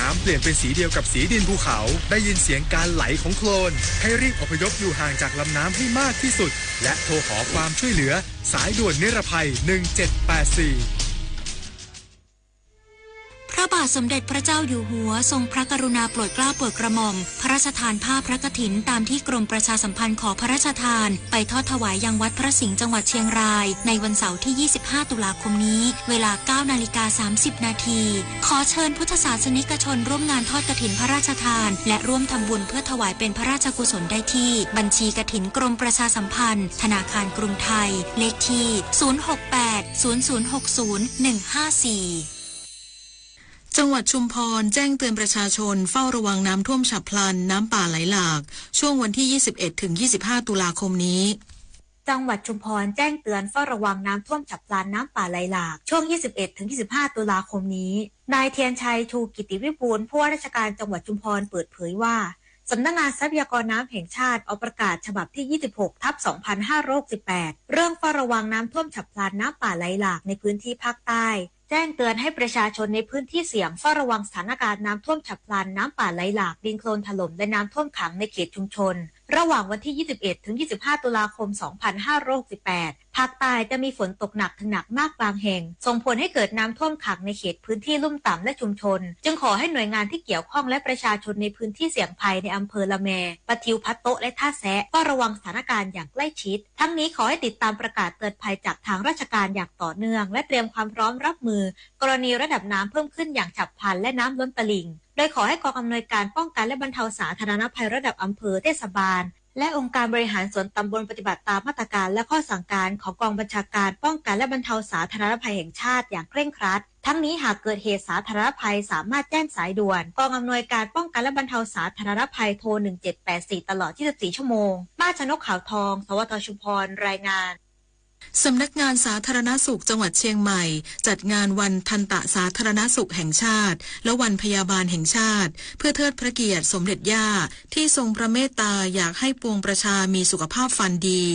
น้ำเปลี่ยนเป็นสีเดียวกับสีดินภูเขา ได้ยินเสียงการไหลของโคลน ให้รีบอพยพอยู่ห่างจากลำน้ำให้มากที่สุด และโทรขอความช่วยเหลือ สายด่วนนิรภัย หนึ่งเจ็ดแปดสี่ พระบาทสมเด็จพระเจ้าอยู่หัวทรงพระกรุณาโปรดเกล้าโปรดกระหม่อม พระราชทานผ้าพระกฐินตามที่กรมประชาสัมพันธ์ขอพระราชทาน ไปทอดถวายยังวัดพระสิงห์จังหวัดเชียงราย ในวันเสาร์ที่ ยี่สิบห้า ตุลาคมนี้ เวลา เก้านาฬิกา สามสิบนาที ขอเชิญพุทธศาสนิกชนร่วมงานทอดกฐินพระราชทาน และร่วมทำบุญเพื่อถวายเป็นพระราชกุศลได้ที่ บัญชีกฐินกรมประชาสัมพันธ์ ธนาคารกรุงไทย เลขที่ ศูนย์หกแปด ศูนย์ศูนย์หกศูนย์ หนึ่งห้าสี่ จังหวัดชุมพรแจ้งเตือนประชาชนเฝ้าระวังน้ำท่วมฉับพลัน น้ำป่าไหลหลาก ช่วงวันที่ ยี่สิบเอ็ดถึงยี่สิบห้า ตุลาคมนี้ จังหวัดชุมพรแจ้งเตือนเฝ้าระวังน้ำท่วมฉับพลันน้ำป่าไหลหลากช่วง ยี่สิบเอ็ดถึงยี่สิบห้า ตุลาคมนี้ นายเทียนชัย ชูกิติวิบูลย์ ผู้ว่าราชการจังหวัดชุมพรเปิดเผยว่า สำนักงานทรัพยากรน้ำแห่งชาติออกประกาศฉบับที่ ยี่สิบหกทับสองพันห้าร้อยหกสิบแปด เรื่องเฝ้าระวังน้ำท่วมฉับพลันน้ำป่าไหลหลากในพื้นที่ภาคใต้ แจ้งเตือนให้ประชาชนในพื้นที่เสี่ยงเฝ้าระวังสถานการณ์น้ำท่วมฉับพลัน น้ำป่าไหลหลาก ดินโคลนถล่ม และน้ำท่วมขังในเขตชุมชน ระหว่างวันที่ ยี่สิบเอ็ดถึงยี่สิบห้า ตุลาคม สองพันห้าร้อยหกสิบแปด ภาคใต้จะมีฝนตกหนักถึงหนักมากบางแห่ง ส่งผลให้เกิดน้ำท่วมขังในเขตพื้นที่ลุ่มต่ำและชุมชน จึงขอให้หน่วยงานที่เกี่ยวข้องและประชาชนในพื้นที่เสี่ยงภัยในอำเภอละแม ปะทิว พะโต๊ะ และท่าแซะ เฝ้าระวังสถานการณ์อย่างใกล้ชิด ทั้งนี้ขอให้ติดตามประกาศเตือนภัยจากทางราชการอย่างต่อเนื่อง และเตรียมความพร้อมรับมือกรณีระดับน้ำเพิ่มขึ้นอย่างฉับพลันและน้ำล้นตลิ่ง โดยขอให้กองอำนวยการป้องกันและบรรเทาสาธารณภัยระดับอำเภอ เทศบาล และองค์การบริหารส่วนตำบลปฏิบัติตามมาตรการและข้อสั่งการของกองบัญชาการป้องกันและบรรเทาสาธารณภัยแห่งชาติอย่างเคร่งครัด ทั้งนี้หากเกิดเหตุสาธารณภัยสามารถแจ้งสายด่วนกองอำนวยการป้องกันและบรรเทาสาธารณภัยโทร หนึ่งเจ็ดแปดสี่ ตลอด ยี่สิบสี่ ชั่วโมง ป้าชนกขาวทอง สวท ชุมพร รายงาน สำนักงานสาธารณสุขจังหวัดเชียงใหม่ จัดงานวันทันตะสาธารณสุขแห่งชาติ และวันพยาบาลแห่งชาติ เพื่อเทิดพระเกียรติสมเด็จย่าที่ทรงพระเมตตาอยากให้ปวงประชามีสุขภาพฟันดี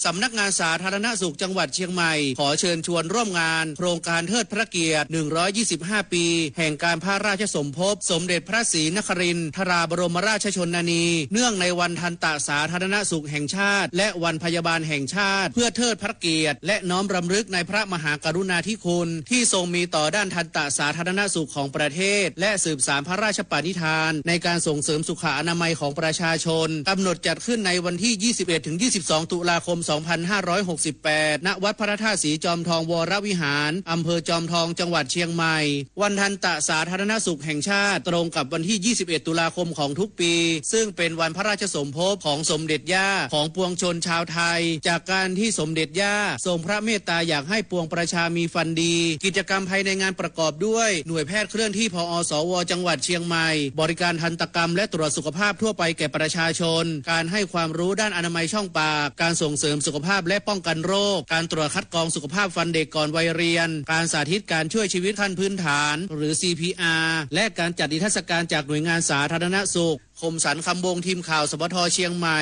สำนักงานสาธารณสุขจังหวัดเชียงใหม่ขอเชิญชวนร่วมงานโครงการเทิดพระเกียรติ หนึ่งร้อยยี่สิบห้า ปี แห่งการพระราชสมภพสมเด็จพระศรีนครินทราบรมราชชนนี เนื่องในวันทันตะสาธารณสุขแห่งชาติ และวันพยาบาลแห่งชาติ เพื่อเทิดพระเกียรติ และน้อมรำลึกในพระมหากรุณาธิคุณที่ทรงมีต่อด้านทันตะสาธารณสุขของประเทศ และสืบสานพระราชปณิธานในการส่งเสริมสุขอนามัยของประชาชน กำหนดจัดขึ้นในวันที่ ยี่สิบเอ็ดถึงยี่สิบสอง ตุลาคม สองพันห้าร้อยหกสิบแปด ณ วัดพระธาตุสีจอมทองวรวิหาร อำเภอจอมทอง จังหวัดเชียงใหม่ วันทันตะสาธารณสุขแห่งชาติตรงกับวันที่ ยี่สิบเอ็ด ตุลาคมของทุกปี ซึ่งเป็นวันพระราชสมภพของสมเด็จย่าของปวงชนชาวไทย จากการที่สมเด็จย่าทรงพระเมตตาอยากให้ปวงประชามีฟันดี กิจกรรมภายในงานประกอบด้วย หน่วยแพทย์เคลื่อนที่ พอ สว จังหวัดเชียงใหม่ บริการทันตกรรมและตรวจสุขภาพทั่วไปแก่ประชาชน การให้ความรู้ด้านอนามัยช่องปาก การส่งเสริมสุขภาพและป้องกันโรค การตรวจคัดกรองสุขภาพฟันเด็กก่อนวัยเรียน การสาธิตการช่วยชีวิตขั้นพื้นฐาน หรือ ซีพีอาร์ และการจัดนิทรรศการจากหน่วยงานสาธารณสุข คมสันต์ คำวงศ์ ทีมข่าว สวท เชียงใหม่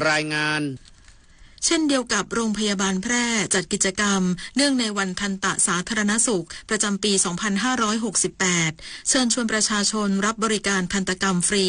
รายงาน เช่นเดียวกับโรงพยาบาลแพร่จัดกิจกรรมเนื่องในวันทันตะสาธารณสุขประจำปี สองพันห้าร้อยหกสิบแปด เชิญชวนประชาชนรับบริการทันตกรรมฟรี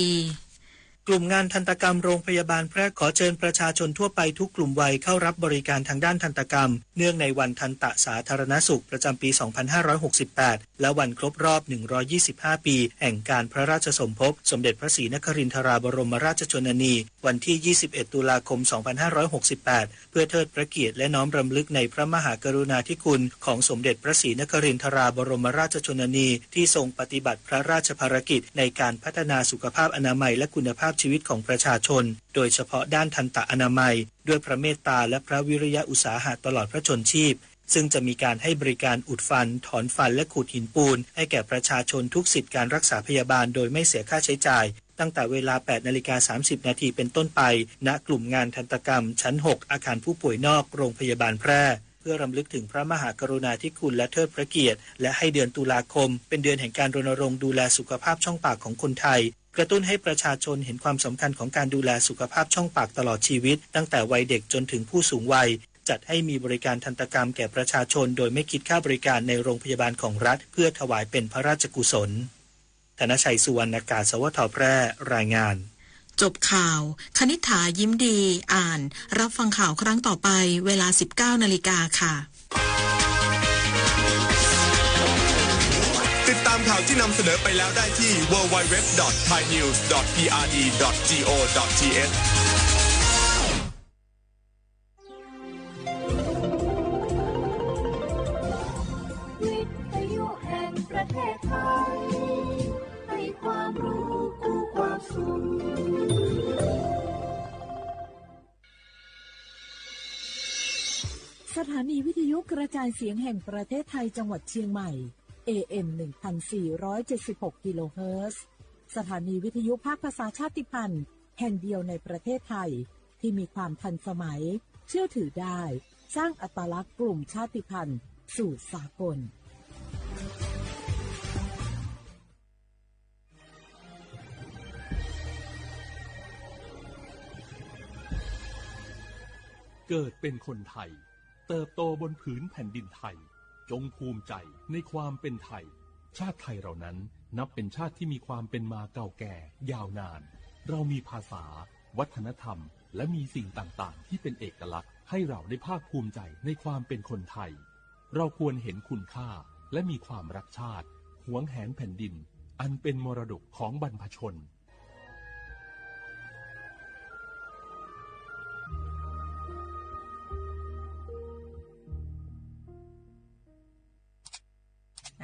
กลุ่มงานทันตกรรมโรงพยาบาลแพร่ขอเชิญประชาชนทั่วไปทุกกลุ่มวัยเข้ารับบริการทางด้านทันตกรรม เนื่องในวันทันตะสาธารณสุขประจำปี สองพันห้าร้อยหกสิบแปด และวันครบรอบ หนึ่งร้อยยี่สิบห้า ปี แห่งการพระราชสมภพสมเด็จพระศรีนครินทราบรมราชชนนี วันที่ ยี่สิบเอ็ด ตุลาคม สองพันห้าร้อยหกสิบแปด เพื่อเทิดพระเกียรติและน้อมรำลึกในพระมหากรุณาธิคุณของสมเด็จพระศรีนครินทราบรมราชชนนี ที่ทรงปฏิบัติพระราชภารกิจในการพัฒนาสุขภาพอนามัยและคุณภาพชีวิตของประชาชน โดยเฉพาะด้านทันตะอนามัย ด้วยพระเมตตาและพระวิริยะอุตสาหะตลอดพระชนม์ชีพ ซึ่งจะมีการให้บริการอุดฟัน ถอนฟัน และขูดหินปูน ให้แก่ประชาชนทุกสิทธิการรักษาพยาบาลโดยไม่เสียค่าใช้จ่าย ตั้งแต่เวลา แปดนาฬิกาสามสิบนาทีเป็นต้นไป ณ กลุ่มงานทันตกรรม ชั้น หก อาคารผู้ป่วยนอก โรงพยาบาลแพร่ เพื่อรำลึกถึงพระมหากรุณาธิคุณและเทิดพระเกียรติ และให้เดือนตุลาคม เป็นเดือนแห่งการรณรงค์ดูแลสุขภาพช่องปากของคนไทย กระตุ้นให้ประชาชนเห็นความสำคัญของการดูแลสุขภาพช่องปากตลอดชีวิต ตั้งแต่วัยเด็กจนถึงผู้สูงวัย จัดให้มีบริการทันตกรรมแก่ประชาชนโดยไม่คิดค่าบริการในโรงพยาบาลของรัฐ เพื่อถวายเป็นพระราชกุศล ธนชัย สุวรรณกา สวท แพร่ รายงาน จบข่าว คณิษฐา ยิ้มดี อ่าน รับฟังข่าวครั้งต่อไป เวลา สิบเก้านาฬิกาค่ะ ติดตามข่าวที่นำเสนอไปแล้วได้ที่ ดับเบิลยู ดับเบิลยู ดับเบิลยู ดอท ไทยนิวส์ ดอท พีอาร์ดี ดอท จี โอ ดอท ที เอช วิทยุแห่งประเทศไทย ให้ความรู้คู่ความสุข สถานีวิทยุกระจายเสียงแห่งประเทศไทยจังหวัดเชียงใหม่ เอเอ็ม หนึ่งพันสี่ร้อยเจ็ดสิบหก กิโลเฮิรตซ์ สถานีวิทยุภาคภาษาชาติพันธุ์แห่งเดียวในประเทศไทย ที่มีความทันสมัย เชื่อถือได้ สร้างอัตลักษณ์กลุ่มชาติพันธุ์สู่สากล เกิดเป็นคนไทย เติบโตบนผืนแผ่นดินไทย จงภูมิใจในความเป็นไทย ชาติไทยเรานั้นนับเป็นชาติที่มีความเป็นมาเก่าแก่ยาวนาน เรามีภาษา วัฒนธรรม และมีสิ่งต่างๆ ที่เป็นเอกลักษณ์ให้เราได้ภาคภูมิใจในความเป็นคนไทย เราควรเห็นคุณค่าและมีความรักชาติ หวงแหนแผ่นดิน อันเป็นมรดกของบรรพชน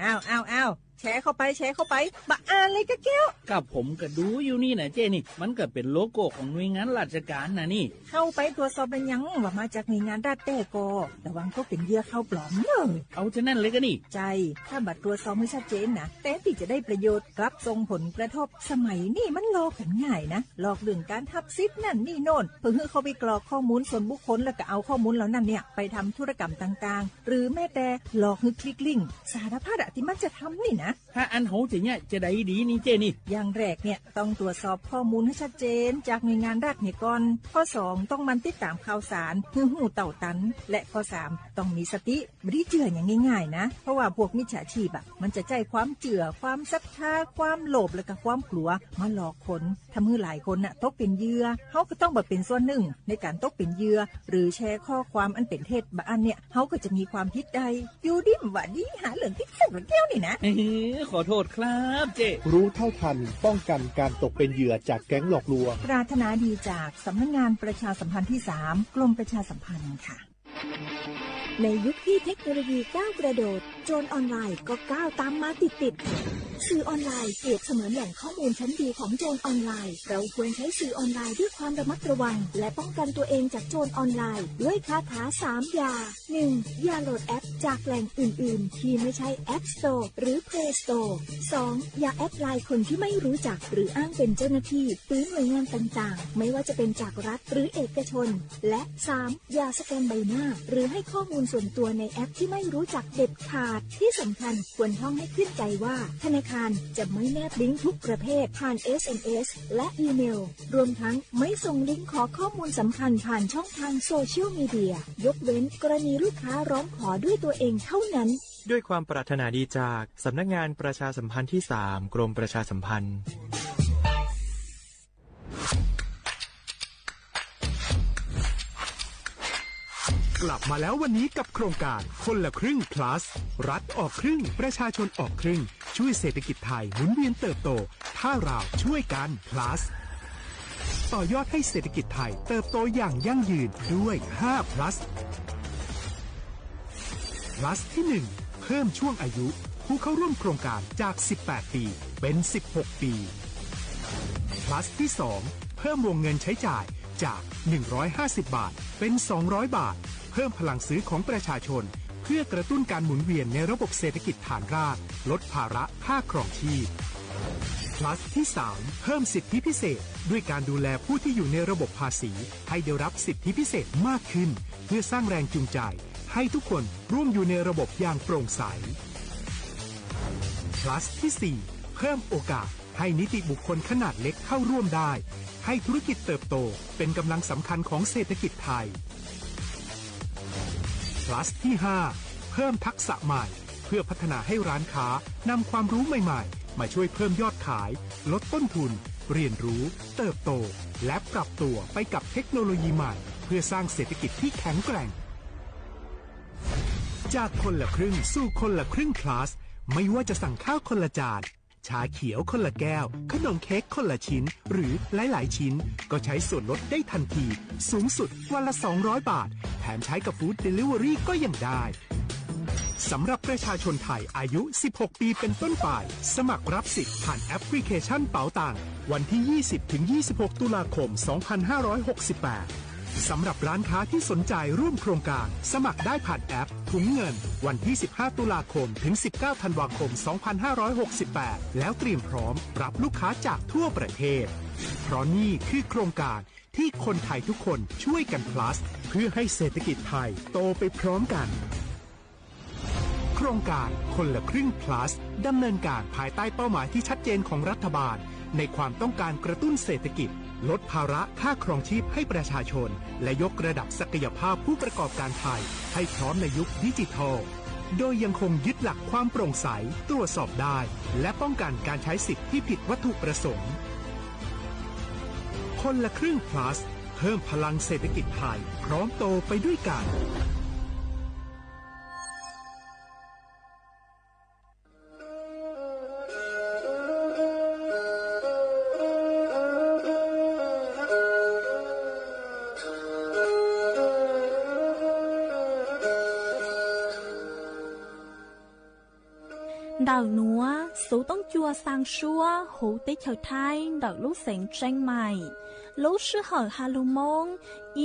อ้าว อ้าว อ้าว แชร์เข้าไป แชร์เข้าไป บ่อ่านเลยกะแก้ว ก็ผมก็ดูอยู่นี่นะเจ้นี่ มันก็เป็นโลโก้ของหน่วยงานราชการนะนี่ เข้าไปตรวจสอบแล้วยังว่ามาจากหน่วยงานรัฐแท้ก่อ ระวังตกเป็นเหยื่อข่าวปลอมเนอะ เอาเท่านั้นเลยก็นี่ ใช่ ถ้าบ่ตรวจสอบให้ชัดเจนนะ แทนที่จะได้ประโยชน์ กลับส่งผลกระทบ สมัยนี้มันหลอกกันง่ายนะ หลอกเรื่องการทับสิทธิ์นั่นนี่โน่น เพื่อให้เขาไปกรอกข้อมูลส่วนบุคคล แล้วก็เอาข้อมูลเหล่านั้นเนี่ยไปทำธุรกรรมต่างๆ หรือแม้แต่หลอกให้คลิกลิงก์ สารพัดอะที่มันจะทำนี่นะ ถ้าอันเฮาจะเนี่ยจะได้ดีนี่เจ้นี่ อย่างแรกเนี่ยต้องตรวจสอบข้อมูลให้ชัดเจนจากหน่วยงานรัฐเนี่ยก่อน ข้อสองต้องหมั่นติดตามข่าวสารให้รู้เท่าทัน และข้อสามต้องมีสติ บ่ได้เชื่ออย่างง่ายๆนะ เพราะว่าพวกมิจฉาชีพอะมันจะใช้ความเชื่อ ความศรัทธา ความโลภ และก็ความกลัวมาหลอกคน ทำให้หลายคนน่ะตกเป็นเหยื่อ เฮาก็ต้องบ่เป็นส่วนหนึ่งในการตกเป็นเหยื่อ หรือแชร์ข้อความอันเป็นเท็จบ่อันเนี่ย เฮาก็จะมีความผิดได้ อยู่ดีบ่ดีหาเรื่องผิดสักเรื่องเดียวนี่นะ เฮ้ย ขอโทษครับเจ้ รู้เท่าทันป้องกันการตกเป็นเหยื่อจากแก๊งหลอกลวง ปรารถนาดีจากสำนักงานประชาสัมพันธ์ที่สาม กรมประชาสัมพันธ์ค่ะ ในยุคที่เทคโนโลยีก้าวกระโดด โจรออนไลน์ก็ก้าวตามมาติดๆ สื่อออนไลน์เปรียบเสมือนแหล่งข้อมูลชั้นดีของโจรออนไลน์ เราควรใช้สื่อออนไลน์ด้วยความระมัดระวัง และป้องกันตัวเองจากโจรออนไลน์ ด้วยคาถาสามอย่า หนึ่ง อย่าโหลดแอปจากแหล่งอื่นๆ ที่ไม่ใช่ App Store หรือ Play Store สอง อย่าแอดไลน์คนที่ไม่รู้จัก หรืออ้างเป็นเจ้าหน้าที่ หรือหน่วยงานต่างๆ ไม่ว่าจะเป็นจากรัฐหรือเอกชน และ สาม อย่าสแกนใบหน้า หรือให้ข้อมูลส่วนตัวในแอปที่ไม่รู้จักเด็ดขาด ที่สำคัญควรท่องให้ขึ้นใจว่า ธนาคารจะไม่แนบลิงก์ทุกประเภทผ่าน เอสเอ็มเอส และอีเมล รวมทั้งไม่ส่งลิงก์ขอข้อมูลสำคัญผ่านช่องทางโซเชียลมีเดีย ยกเว้นกรณีลูกค้าร้องขอด้วยตัวเองเท่านั้น ด้วยความปรารถนาดีจากสำนักงานประชาสัมพันธ์ที่สาม กรมประชาสัมพันธ์ กลับมาแล้ววันนี้กับโครงการคนละครึ่ง plus รัฐออกครึ่ง ประชาชนออกครึ่ง ช่วยเศรษฐกิจไทยหมุนเวียนเติบโต ถ้าเราช่วยกัน plus ต่อยอดให้เศรษฐกิจไทยเติบโตอย่างยั่งยืนด้วย ห้า plus plus ที่ หนึ่ง เพิ่มช่วงอายุผู้เข้าร่วมโครงการจาก สิบแปด ปี เป็น สิบหก ปี plus ที่ สอง เพิ่มวงเงินใช้จ่ายจาก หนึ่งร้อยห้าสิบ บาท เป็น สองร้อย บาท เพิ่มพลังซื้อของประชาชน เพื่อกระตุ้นการหมุนเวียนในระบบเศรษฐกิจฐานราก ลดภาระค่าครองชีพ plus ที่ สาม เพิ่มสิทธิพิเศษ ด้วยการดูแลผู้ที่อยู่ในระบบภาษี ให้ได้รับสิทธิพิเศษมากขึ้น เพื่อสร้างแรงจูงใจ ให้ทุกคนร่วมอยู่ในระบบอย่างโปร่งใส plus ที่ สี่ เพิ่มโอกาสให้นิติบุคคลขนาดเล็กเข้าร่วมได้ ให้ธุรกิจเติบโตเป็นกำลังสำคัญของเศรษฐกิจไทย plus ที่ ห้า เพิ่มทักษะใหม่ เพื่อพัฒนาให้ร้านค้านำความรู้ใหม่ มาช่วยเพิ่มยอดขาย ลดต้นทุน เรียนรู้ เติบโต และปรับตัวไปกับเทคโนโลยีใหม่ เพื่อสร้างเศรษฐกิจที่แข็งแกร่ง จากคนละครึ่งสู่คนละครึ่ง plus ไม่ว่าจะสั่งข้าวคนละจาน ชาเขียวคนละแก้ว ขนมเค้กคนละชิ้น หรือหลายๆชิ้น ก็ใช้ส่วนลดได้ทันที สูงสุดวันละ สองร้อยบาท แถมใช้กับ Food Delivery ก็ยังได้ สำหรับประชาชนไทยอายุ สิบหกปีเป็นต้นไป สมัครรับสิทธิ์ผ่านแอปพลิเคชันเป๋าตัง วันที่ ยี่สิบถึงยี่สิบหก ตุลาคม สองพันห้าร้อยหกสิบแปด สำหรับร้านค้าที่สนใจร่วมโครงการ สมัครได้ผ่านแอปถุงเงิน วันที่ สิบห้า ตุลาคม ถึง สิบเก้า ธันวาคม สองพันห้าร้อยหกสิบแปด แล้วเตรียมพร้อมรับลูกค้าจากทั่วประเทศ เพราะนี่คือโครงการที่คนไทยทุกคนช่วยกัน plus เพื่อให้เศรษฐกิจไทยโตไปพร้อมกัน โครงการคนละครึ่ง plus ดำเนินการภายใต้เป้าหมายที่ชัดเจนของรัฐบาล ในความต้องการกระตุ้นเศรษฐกิจ ลดภาระค่าครองชีพให้ประชาชน และยกระดับศักยภาพผู้ประกอบการไทย ให้พร้อมในยุคดิจิทัล โดยยังคงยึดหลักความโปร่งใส ตรวจสอบได้ และป้องกันการใช้สิทธิ์ที่ผิดวัตถุประสงค์ คนละครึ่ง plus เพิ่มพลังเศรษฐกิจไทย พร้อมโตไปด้วยกัน Ntawm nuav xuv toob cua xaa suab huv teb chaws Thaib ntawm lub xeev Tseeb Maim. Lub sij hawm ha lug Moob,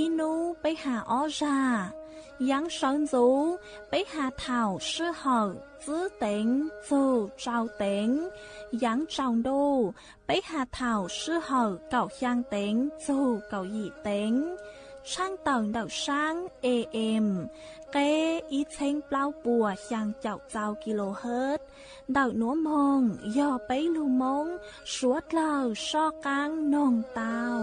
ib nub peb ha ob zag. Yaav sawv ntxuv, peb ha thaum sij hawm txwb teev txug tsau teev. Yaav tsaus ntuj, peb ha thaum sij hawm kaum xyaa teev txug kaum yim teev. Tshaaj tawm ntawm saab A M, qeb ib txheeb plaub puas xyaa caum txau kilohertz. Ntawm nuav moog yog peb lug Moob suav dlawg soj qaab noog tau.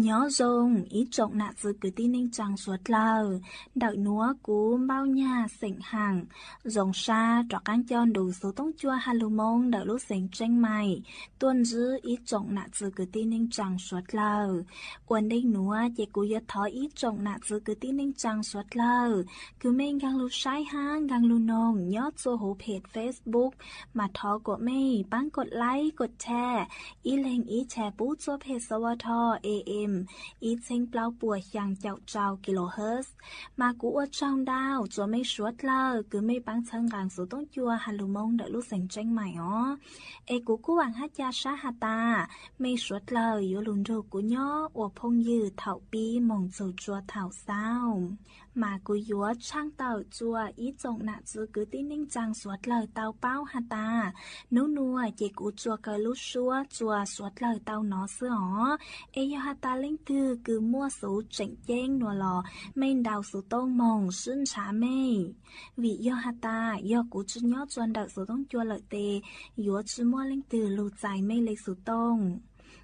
Nyob zoo ib tsoom nam txwv kwv tij neej tsaa suav dlawg. Ntawm nuav kuv Npauj Nyag xeem Haam zoo sab rov qaab coj nrug xuv toob cua ha lug Moob ntawm lub xeev Tseeb Maim tuaj ntsib ib tsoom nam txwv kwv tij neej tsaa suav dlawg. Ua ntej nuav ces kuv yuav thov ib tsoom nam txwv kwv tij neej tsaa suav dlawg, kws mej nkaag lug saib hab nkaag lug noog nyob txua huv phem Facebook, mas thov kuas mej paab kod like kod share, ib leeg ib share pub txua phem S W T A M ib txheeb plaub puas xyaa caum rau kilohertz. Mas kuv ua tsaug ntau txua mej suav dlawg kws mej paab txhawb nqaa xuv toob cua ha lug Moob ntawm lub xeev Tseeb Maim os. Es kuv kuj vaam hab ca sab has tas mej suav dlawg yuav lug nrug kuv nyob ua phooj ywg thaum pib moog txug tsua thaum xaus. Mas kuv yuav tshaaj tawm txua ib tsoom nam txwv kwv tij neej tsaa suav dlawg tau paub has tas, nub nuav ces kuv txua kaw lub suab txua suav dlawg tau nov xwb os. Es yog has tas leej twg kws muaj xuv tseem ceeb nuav los mej ntaus xuv tooj moog sib ntshav mej. Vim yog has tas yog kuv tsi nyob txua ntawm xuv toob cua lawm tes yuav tsi muaj leej twg lug txais mej le xuv tooj.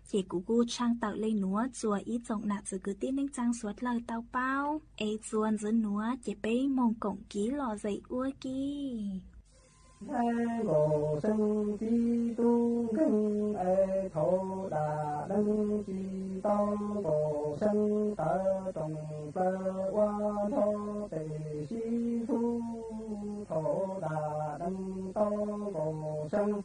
Ces kuv kuj tshaaj tawm le nuav txua ib tsoom nam txwv kwv tij neej tsaa suav dlawg tau paub. Es txua ntxiv nuav ces peb moog koom kiv lom zem ua ke. Ncaib nkaus seeb txib tub nkeeg es thaum dam deeb tsis tau nkaus seeb tawv roos plawv ua nrho tes sib ntxub thaum dam deeb tau nkaus seeb.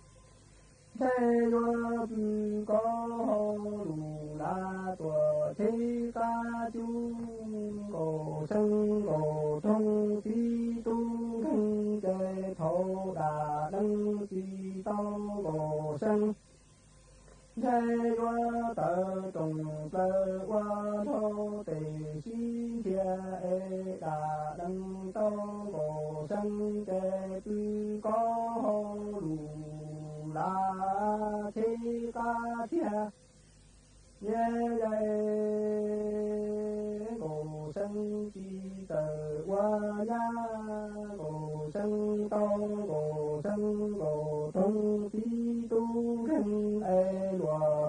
Ntshe yuav pw koj hauv lus lav tuam tsheb qab cub nkaus seeb nkaus roog txib tub nkeeg ces thaum dam deeb tsis tau nkaus seeb. Ntshe yuav tawv roos plawv ua nrho tes sib nrhiav es dam deeb tau nkaus seeb ces pw koj hauv lus lav tsheb qab thiab. Nyab yai nkaus seeb tsis txawj ua nyab nkaus seeb tau nkaus seeb nkaus roog txib tub nkeeg es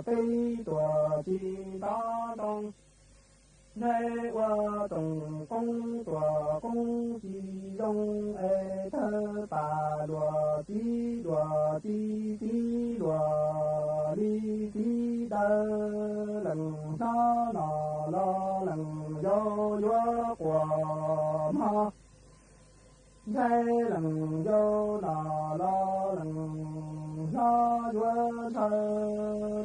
teb tuam tsis nto ntoo. Ntshai ua tsoom qoob tuam qoob tsis zoo es thawj pas luam tib luam tib tib luam li tib daws. Leej hlob no los leej yau yuav quas mog. Ntshai leej yau no los leej hlob yuav ntshaw,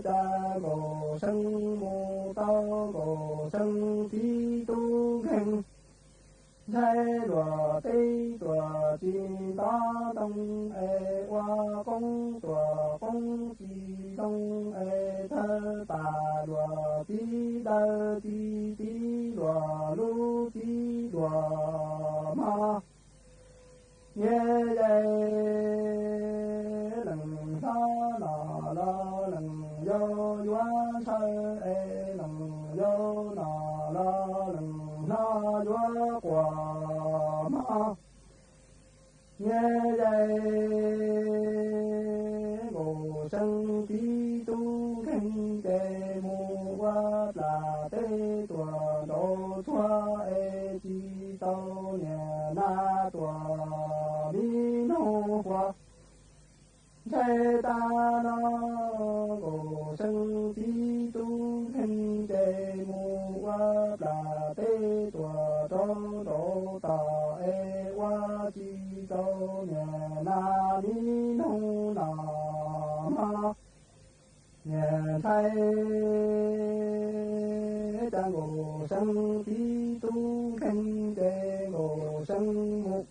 cas Nkaus Seeb mus tau Nkaus Seeb tib tub nkeeg. Ntshai luam teb tuam tsis nto ntoo es ua qoob tuam qoob tsis zoo es thawj pas luam tib daws tib tib luam lub tib luam mog. Niam yais, leej hlob no los leej yau yuav ntshaw es leej yau no los leej hlob yuav quas mog. Niam yais, Nkaus Seeb tib tub nkeeg ces mus ua plas teb tuam nraud tuag es tsis tau niam nas tuam mi noog quas. Ntshai tag no, Nkaus Seeb tib tub nkeeg ces mus ua plas teb tuam rau nraud tod es ua tsis tau niam nas mi noog no mog. Niam ntshai, cas Nkaus Seeb tib tub nkeeg ces Nkaus Seeb mus.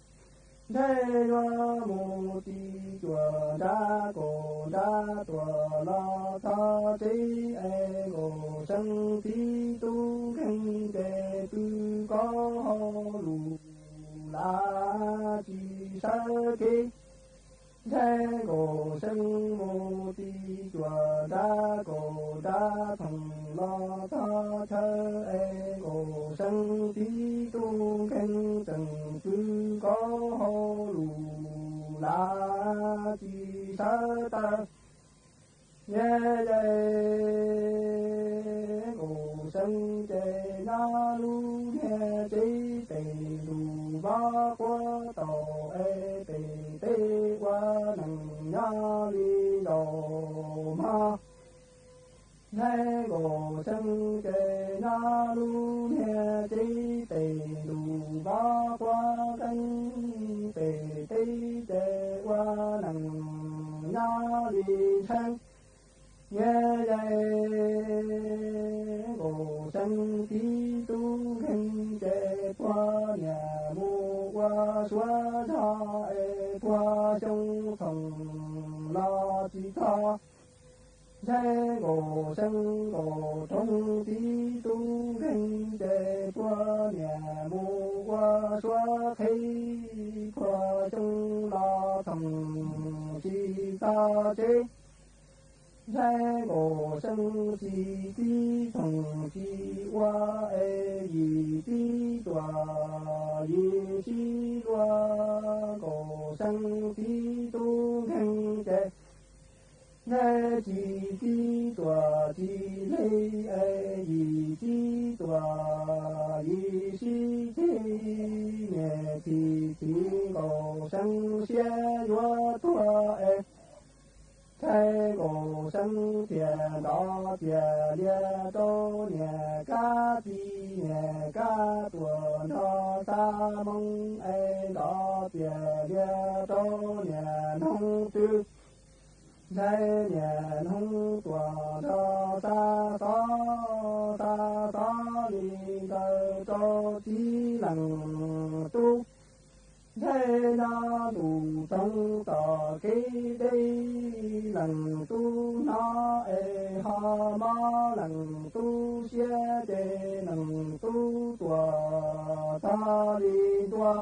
Ntshai yuav mus txiv cuam nrad kaum nrad tuam los txog tsev es Nkaus Seeb tib tub nkeeg ces pw nkaus hauj lwm lav tsis sawv kev. Ntshai Nkaus Seeb mus txiv cuam nrad kaum nrad thoom los txog chaw es Nkaus Seeb tib tug nkeeg tseem pw nkaus hauj lwm lav tsis sawv tawm. Niam yais, Nkaus Seeb ces nyob lub niag tsev pem ntug vab quab tau es pem teb ua neeg nyob li zaum mog. Ntshai Nkaus Seeb ces nyob lub niag tsev pem ntug vab quab qeeb pem teb ces ua neeg nyob li ntshai. Niam yais, Nkaus Seeb tib tug nkeeg ces puag niam mus ua suav zog es puag xyoo txhoom los tsis txog. Ntshai Nkaus Seeb Nkaus Roog tib tug nkeeg ces puag niam mus ua suav qhib puag xyoo los txhoom tsis txog tsev. Ntshai Nkaus Seeb tsis txib txhoom tsis ua es yim tib tuam yim sib luag Nkaus Seeb tib tug nkeeg ces ntshai tsis tib tuam tsis hle es yim tib tuam yim sib ceg. Niam txhim txhim Nkaus Seeb siab yuav tuag es ntshai Nkaus Seeb thiaj nrov tias lias rau niam kab txi, niam kab tuam nrog xa moo es nrov tias lias rau niam noog twg. Ntshai niam noog tuam nrog xa xov, xa xov li ntawd rau txiv leej tub. Ntshai nyob ntuj txoov tom kev deb, leej tub hnov es ho mob, leej tub siab ces leej tub tuam txog li ntua.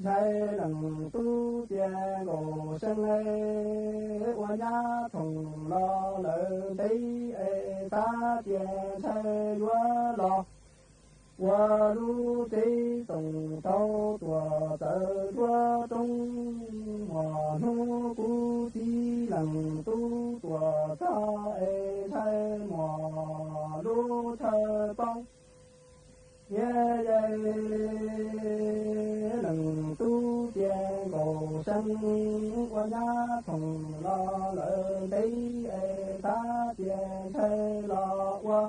Ntshai leej tub tias Nkaus Seeb es ua nyab thoom los lawm ntev es xav tias ntshai yuav los. ua lub tsev txoos tau tuam txawv duab roob, muaj hnub kuv txiv leej tub tuam txog es ntshai muaj lub chaw paub. Niam yau leej tub tias Nkaus Seeb ua nyab txhoom los lawm ntev es xav tias ntshai los ua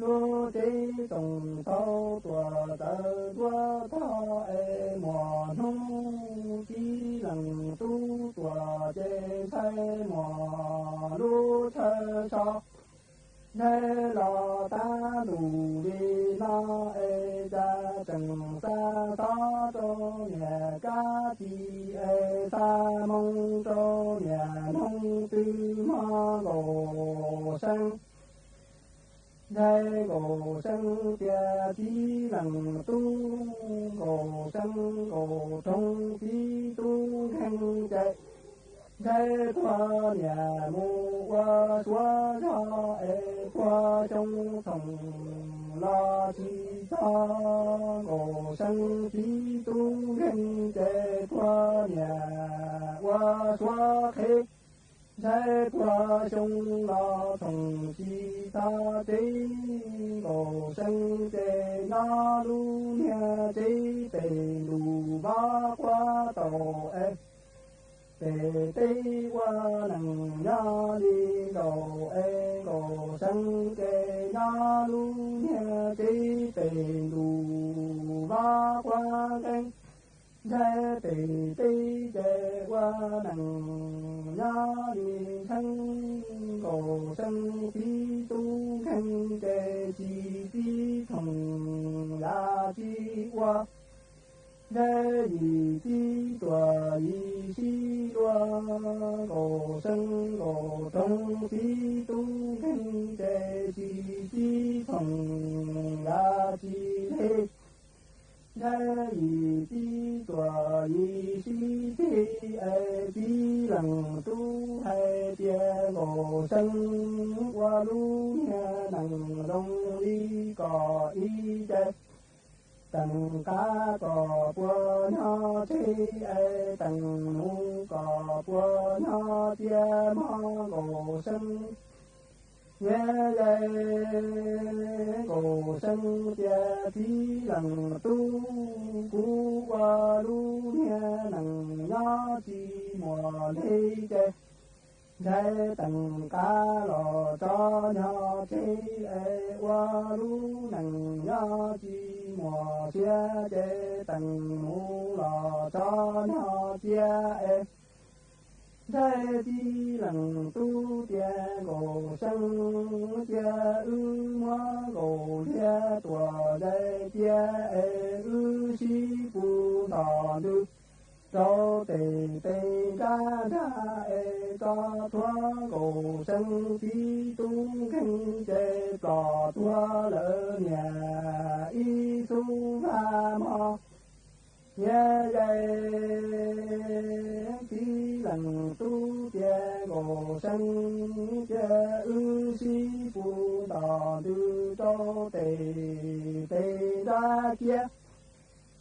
lub tsev txoos tau tuam txawv duab tog es muaj hnub txiv leej tub tuam ces ntshai muaj lub chaw so. Ntshai los tab ntus li no es cas tseem xa xov rau niam kab ci es xa moo rau niam noog twg hmo Nkaus Seeb. Ntshai Nkaus Seeb tias txiv leej tub, Nkaus Seeb Nkaus Roog txiv tub nkeeg ces ntshai tuag niam mus ua suav zog es puag xyoo txhoom los tsis txog Nkaus Seeb txiv tub nkeeg ces tuag niam ua suav qhev. Ntshai puag xyoo los txhoom tsis txog tsev, Nkaus Seeb ces nyob lub niag tsev pem ntuj vab quab tau es pem teb ua neej nyob li nkaus es Nkaus Seeb ces nyob lub niag tsev pem ntuj vab quab nkeeb. Ntshai pem teb ces ua neej nyob li ntsheej, Nkaus Seeb txiv tub nkeeg ces tsis txib txhoom yav tsis ua. Ntshai yim txiv tuam yim sib luag, Nkaus Seeb Nkaus Roog txiv tub nkeeg ces tsis txib txhoom yav tsis le. Ntshai yim txiv tuam yim sib txig es txiv leej tub hais tias Nkaus Seeb ua lub niag neej zoo li kom ib ce. Teem qab kom puas nyob tsev es teem nus kom puas nyob txiaj mog Nkaus Seeb. Niam yau Nkaus Seeb tias txiv leej tub, kuv ua lub niag neej nyob tsis muaj hle ces ntshai teem qab los tso nyob tsev es ua lub neej nyob tsis muaj siab ces teem nus los tso nyob txiaj es ntshai txiv leej tub tias Nkaus Seeb, cia wb muab Nkaus Liag tuam zais cia es wb sib pus nto ntws rau tes pes nrab nrag es tso thuav Nkaus Seeb txiv tub nkeeg ces plom tuag lawm niam ib xub vaj mog. Niam yau txiv leej tub tias Nkaus Seeb, cia wb sib pus nto ntws rau tes pes nrab kiag.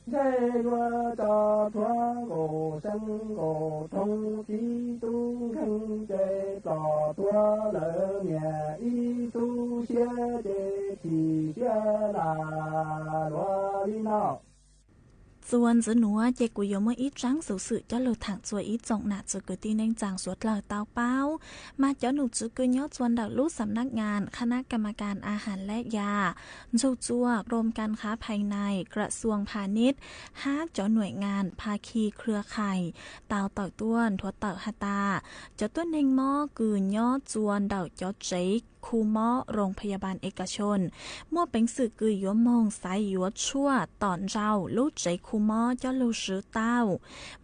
Ntshai yuav tso thuav Nkaus Seeb Nkaus Roog txiv tub nkeeg ces plom tuag lawm niam ib xub siab ces chim siab lam luag li no. Txuas ntxiv nuav ces kuv yuav muaj ib tsaab xuv xwm coj lug thaam txug ib tsoom nam txiv kwv tij neej tsaa suav dlawg tau paub. Mas cov nom tswv kws nyob txuas ntawm lub xam nab ngas khab nab kam ma kas a has leb yas, ntsug txuas krom kas khab phais nais kram xuas pha nib, hab cov nuam ngas pha khi khwj khais tau tawm tuaj nthuav tawm has tas, cov tuab neeg mob kws nyob txuas ntawm cov tsev khu mob roos phas yas pas es kas xyoos muaj peev xwm kws yuav moog xaiv yuav tshuaj tom nrau lub tsev khu mob coj lug swv tau.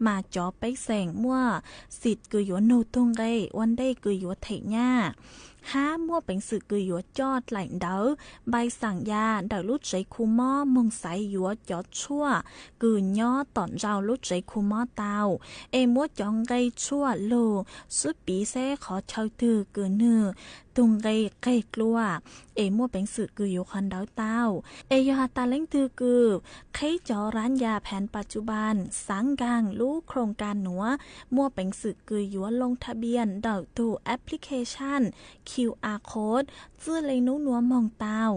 Mas cov pej xeem muaj xim kws yuav nug tug nqe ua ntej kws yuav them nyaj, hab muaj peev xwm kws yuav coj dlaim ntawv npai xaam ya ntawm lub tsev khu mob moog xaiv yuav cov tshuaj kws nyob tom nrau lub tsev khu mob tau, es muab cov nqe tshuaj lug swb piv seb qhov chaw twg kws nwg tug nqe qeg dlua, es muaj peev xwm kws yuav qhov ntawd tau. Es yog has tas leej twg kws qheb cov rab yas phees pas tsu pas, xav nkaag lub khloos kas nuav, muaj peev xwm kws yuav loo thaj pias ntawm tug application Q R code txwj le nub nuav moog tau.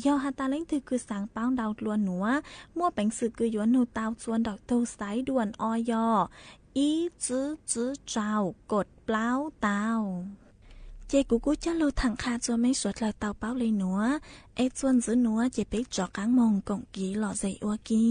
Yog has tas leej twg kws xav paub ntau dlua nuav, muaj peev xwm kws yuav nug tau txua ntawm tug xaiv duam o yog ib tsib tsib rau kod plaub tau. Ces kuv kuj cog lug tham qha txua mej suav dlawg tau paub le nuav, es txuas ntxiv nuav ces peb rov qaab moog koom kiv lom zem ua ke.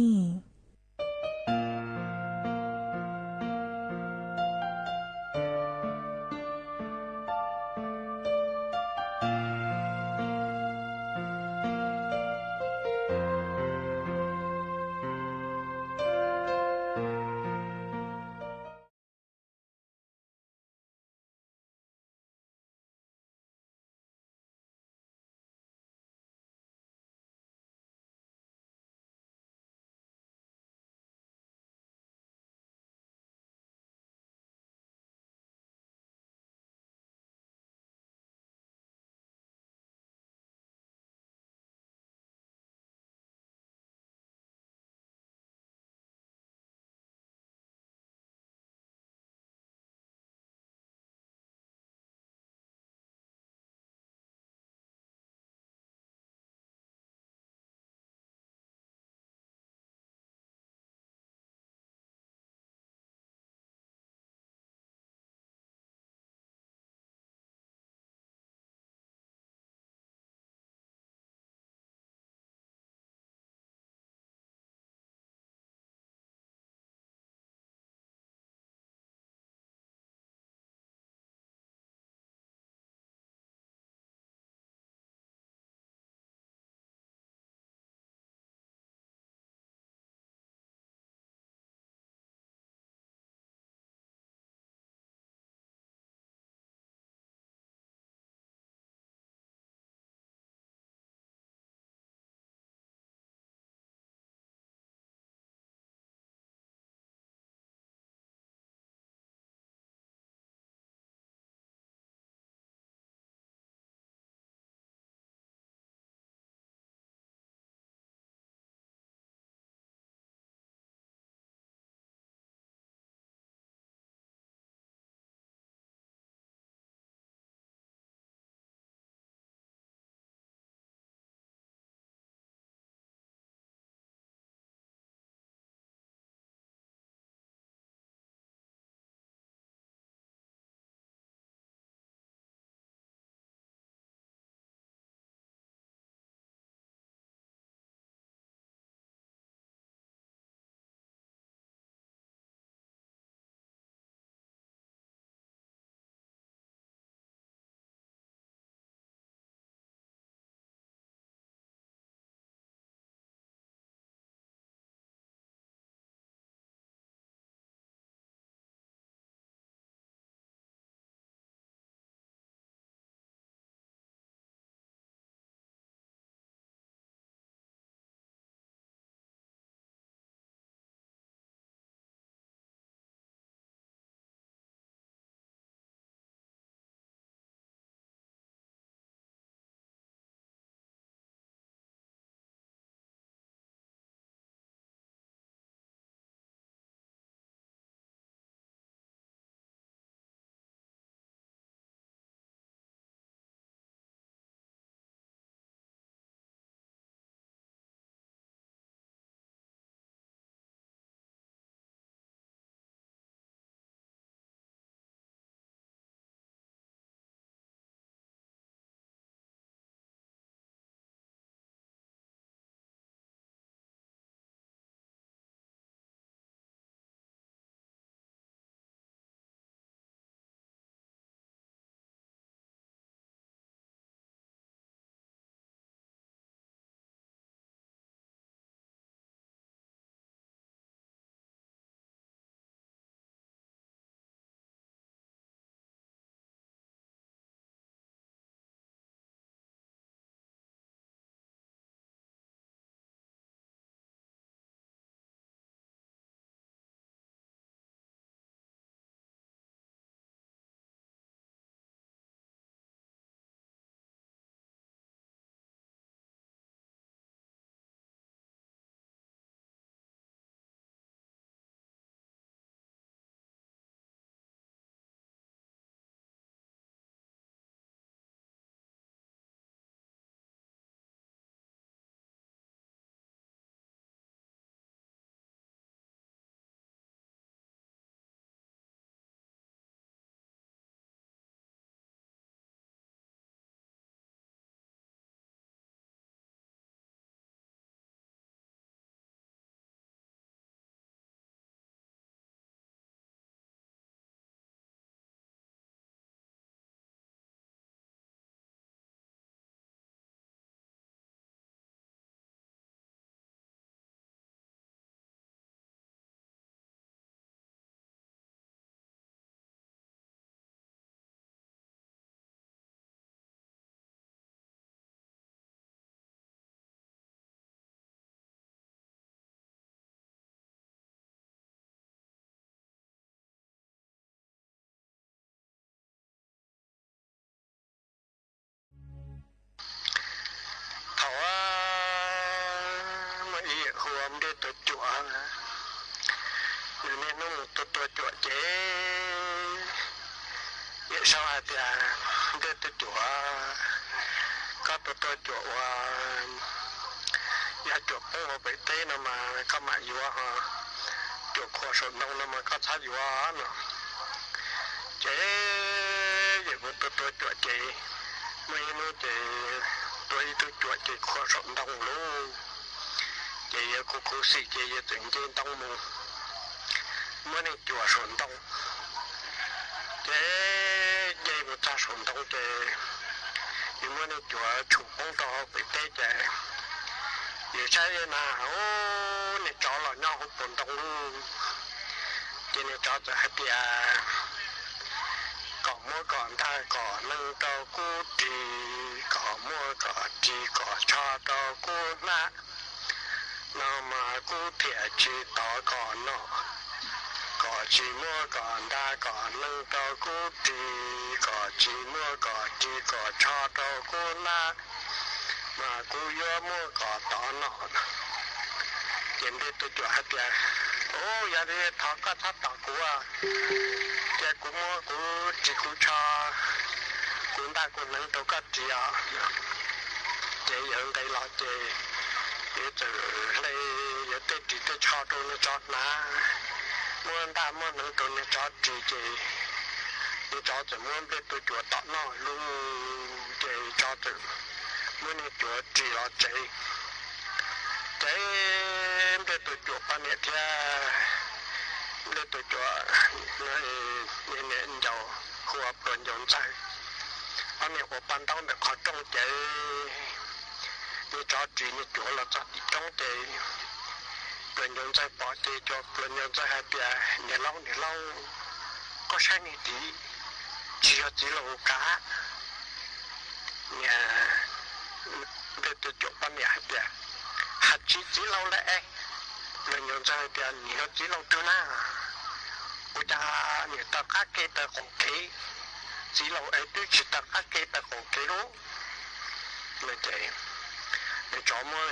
nplej tua cuam. Nws niaj hnub mus tua tua cuam ces Yawm Saub hais tias, Nplej tua cuam, koj tua tua cuam uas yog cuam poob hauv pem teb no mas koj mam yuav ho, cuam khuam saum ntoo no mas koj txhob yuav no. Ces Yawm mus tua tua cuam ces muaj ib hnub ces tua ib tug cuam ces khuam saum ntoo lauj. Ces Yawm khuv khuv xim ces Yawm txawm nce ntoo mus muab niag cuam saum ntoo. Ces nce mus txog saum ntoo ces Yawm muab niag cuam tshum poob rau hauv pem teb ces Yawm saib na, ub, niag tsov los nyob hauv paus ntoo lauj. Ces niag tsov txawm hais tias, Kom muab kom ntag kom neeg rau kuv ris, kom muab kom ris kom tsho rau kuv hnab, no mas kuv thiaj tsis tom kom noj. Kom tsis muab kom ntag kom neeg rau kuv ris, kom tsis muab kom ris kom tsho rau kuv hnab, mas kuv yuav muab kom tom noj. Ces nplej tua cuam hais tias, Ub, yog li thov koj txhob tom kuv, cia kuv muab kuv ris kuv tsho, kuv ntag kuv neeg rau koj ris os. Ces Yawm nqis los ces Yawm txawm hle Yawm tej ris tej tsho rau niag tsov hnav, muab ntag muab neeg rau niag tsov ris ces niag tsov txawm muab nplej tua cuam tom noj lauj. Ces tsov txawm muab niag cuam ris los tsev. Ces nplej tua cuam poj niam thiab nplej tua cuam niam ncaus hu ua Pluas Ncaus Ntxawg, ob niag ua paj ntaub ntawm qhov rooj ces niag tsov ris niag cuam los txog tim roob ces Pluas Ncaus Ntxawg pom ces Pluas Ncaus Ntxawg hais tias, Niam laus, niam laus, koj saib niag tid, tsis yog txiv laus kav. Niag nplej tua cuam poj niam hais tias, Hais tsis txiv laus lawm es? Pluas Ncaus Ntxawg hais tias, Nim no txiv laus twg na? Ua cas nim taw qab ke taw qaum kev? Txiv laus es twb tsis taw qab ke taw qaum kev lauj. Ces niag tsov muab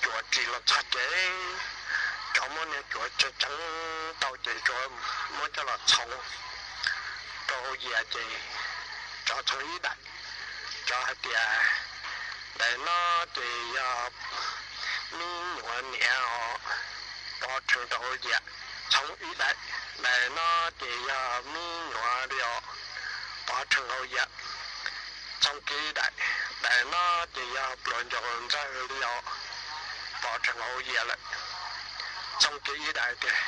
cuam ris los txog ces tsov muab niag cuam tseev tseev tau ces tsov muab coj los txhoov rau hauv yias ces tsov txhoov ib daim. Tsov hais tias, Daim no ces yog me nyuam niam os, pov rhees rau hauv yias. Txhoov ib daim. Daim no ces yog me nyuam li os, pov rhees hauv yias. Txhoov kiag ib daim. Daim no ces yog Pluas Ncaus Ntxawg li os, pov rhees hauv yias lawm. Txhoov kiag ib daim tias,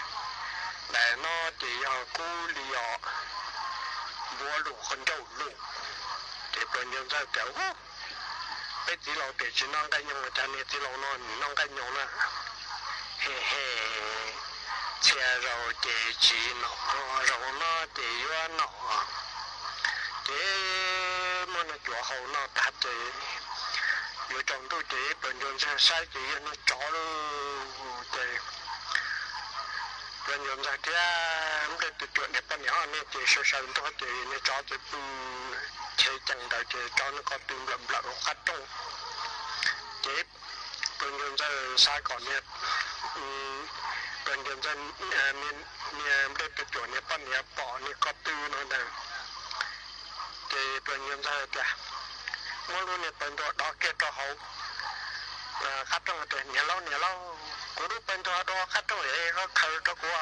Daim no ces yog kuv li os, npuav lus qhov ncauj lus. Ces Pluas Ncaus Ntxawg tias, Ub, peb txiv laus tias tsis noj nqaij nyoog, cas niag txiv laus no noj nqaij nyoog na? He he, txhia zaus ces tsis noj, zaus no ces yuav noj. Ces muab niag cuam haus noj tag ces yuav tsaus ntuj ces Pluas Ncaus Ntxawg saib ces yog niag tsov lauj. Ces Pluas Ncaus Ntxawg thiab nplej tua cuam niag poj niam ob niag ces sawv sawv ntuag ces niag tsov txawm pw chev cees ntawd ces tsov niag ko tw nplawm nplawm hauv qab rooj. Ces Pluas Ncaus Ntxawg xav kom niag, Pluas Ncaus Ntxawg, niag nplej tua cuam niag poj niam pom niag ko tw no ntag. Ces Pluas Ncaus Ntxawg tias, muab lub niag pawg ntuag dov kiag rau hauv qab rooj tias, Niam laus, niam laus, kuv lub pawg ntuag dov qab rooj es koj khaws rau kuv.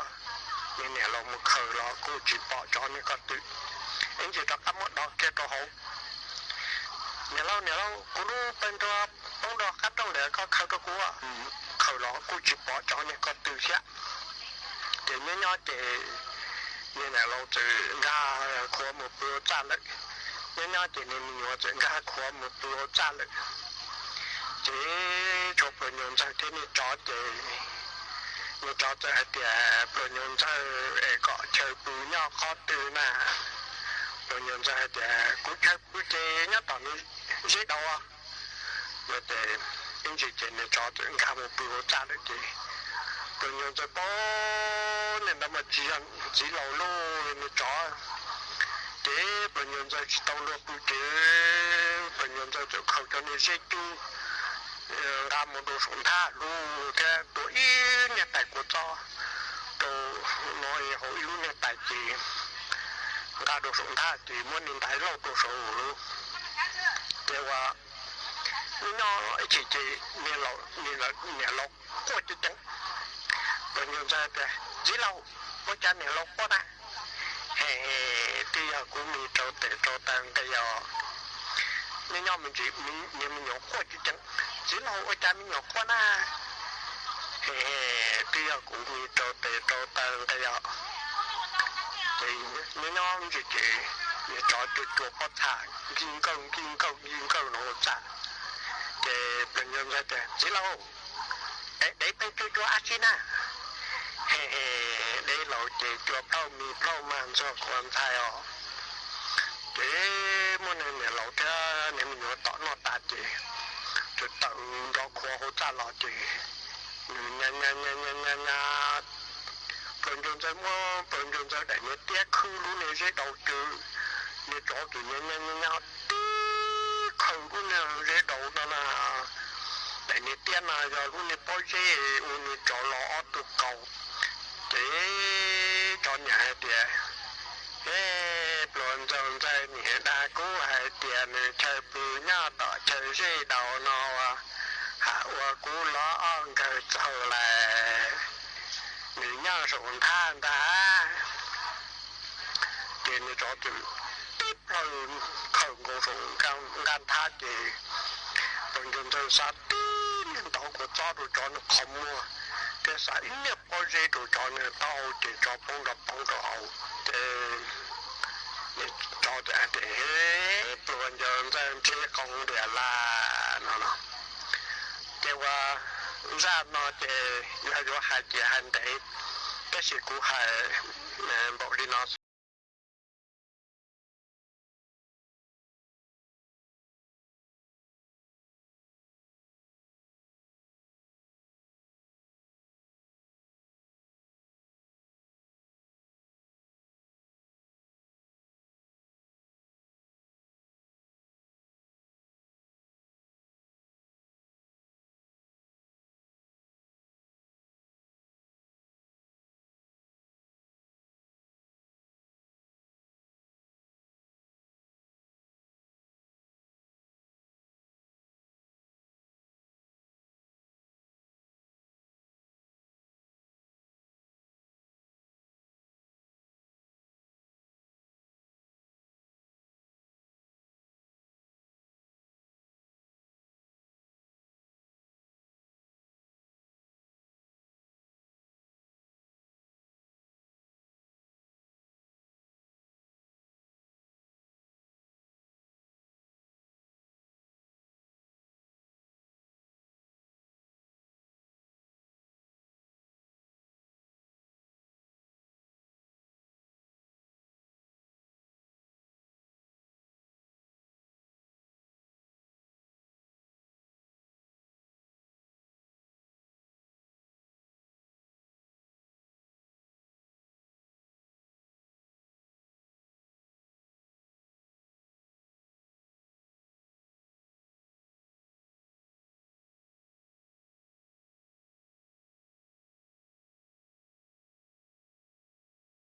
Niag niam laus mus khaws los kuj tsis pom tsov niag ko tw, ib ntsis rov qab muab dov kiag rau hauv. Niam laus, niam laus, kuv lub pawg ntuag poob rau qab rooj lawm, koj khaws rau kuv. Khaws los kuj tsis pom tsov niag ko tw thiab. Ces nyob nyob ces niag niam laus txawm nkag khuav mus pw hauv txaj lawm. Nyob nyob ces niag me nyuam txawm nkag khuav mus pw hauv txaj lawm. Ces tshuav Pluas Ncaus Ntxawg thiab niag tsov ces niag tsov txawm hais tias, Pluas Ncaus Ntxawg, es koj chaw pw nyob qhov twg na? Pluas Ncaus Ntxawg hais tias, Kuv chaw pw ces nyob tom niag zeb daus. Ces ib ntsis ces niag tsov txawm nkag mus pw hauv txaj lawm ces Pluas Ncaus Ntxawg paub niag ntawd mas tsis yog txiv laus lauj, niag tsov. Ces Pluas Ncaus Ntxawg tsis tau luag pw ces Pluas Ncaus Ntxawg txawm khaws cov niag zeb cub nqa mus rau saum nthab lub thiab tua ib niag tais kua txob rau no hauv ib lub niag tais ces nqa rau saum nthab ces muab niag ntais lauj rau saum lub. Ces ua nyob nyob ib chim ces niam laus quaj ceev ceev. Pog Ncas Ntxawg tias, Txiv laug, ua cas niam laus quaj na? He, twb yog kuv mis rau tes rau taw nqis os. Nyob nyob me ntsis niag me nyuam quaj ceev ceev, Txiv laug, ua cas me nyuam quaj na? He, twb yog kuv mis rau tes rau taw nqis os. Ces nyob nyob me ntsis ces niag tsov cua cua pob txha nkij nkawj nkij nkawj nkij nkawj no ua txaj. Ces Pog Ncas Ntxawg tias, Txiv laug, dev pheej cua cua dab tsi na? He, dev laus ces cua plauj mis plauj mag ntxuag qhua ntxhais os. Ces muab niag niam laus thiab niag me nyuam tom noj tas ces tawm nrov qhuav hauv txaj los ces nws nyas nyas nyas nyas nyas, Pog Ncas Ntxawg muab Pog Ncas Ntxawg daim niag tiab khwb lub niag zeb daus ces niag tsov ces nyas nyas nyas nyas tib khaws lub niag zeb daus no na, daim niag tiab no yog lub niag pob zeb ua niag tsov los ob tug qaus. Ces tsov niam hais tias, E, Pluas Ntxawg Ntxawg niam dag kuv hais tias nws chaw pw nyob tom chaw zeb daus no as, ha ua kuv los ob nkawg txaus lawm, nws nyob saum nthab ntag. Ces nws tsov ces tib plhaw khaws nkaus saum nqaj nthab ces Pog Ncas Ntxawg xa tib niag ntov kua txob rau tsov nws qhov muag thiab xa ib niag pob zeb rau tsov nws taub hau ces tsov poob nrov poob rau hauv. Ces tsov ces hais tias, E, Pluas Ncas Ntxawg ntsib qoo tiag lawm no no. Ces ua zaj no ces yog yuav hais ces hais ntev, tab sis kuv hais npaum li no xwb.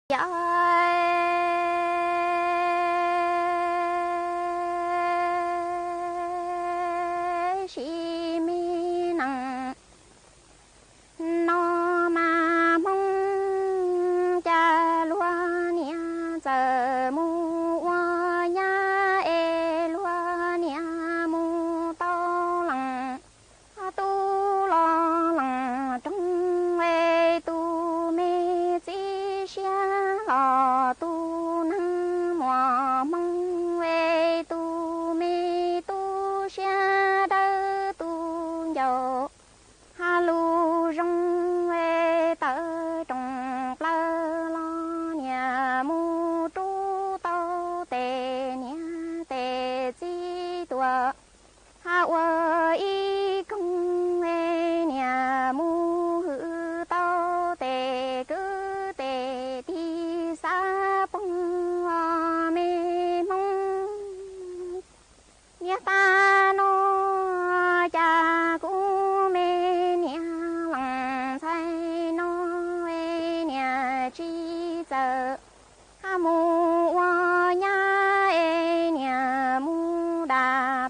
Yog sis me nees no mas Hmoob cas luag niam txawm mus ua nyab es luag niam mus tau lees. Tus los lees roog es tus me txiv siab los tus neeg muaj hmoo es tus me tu siab dawb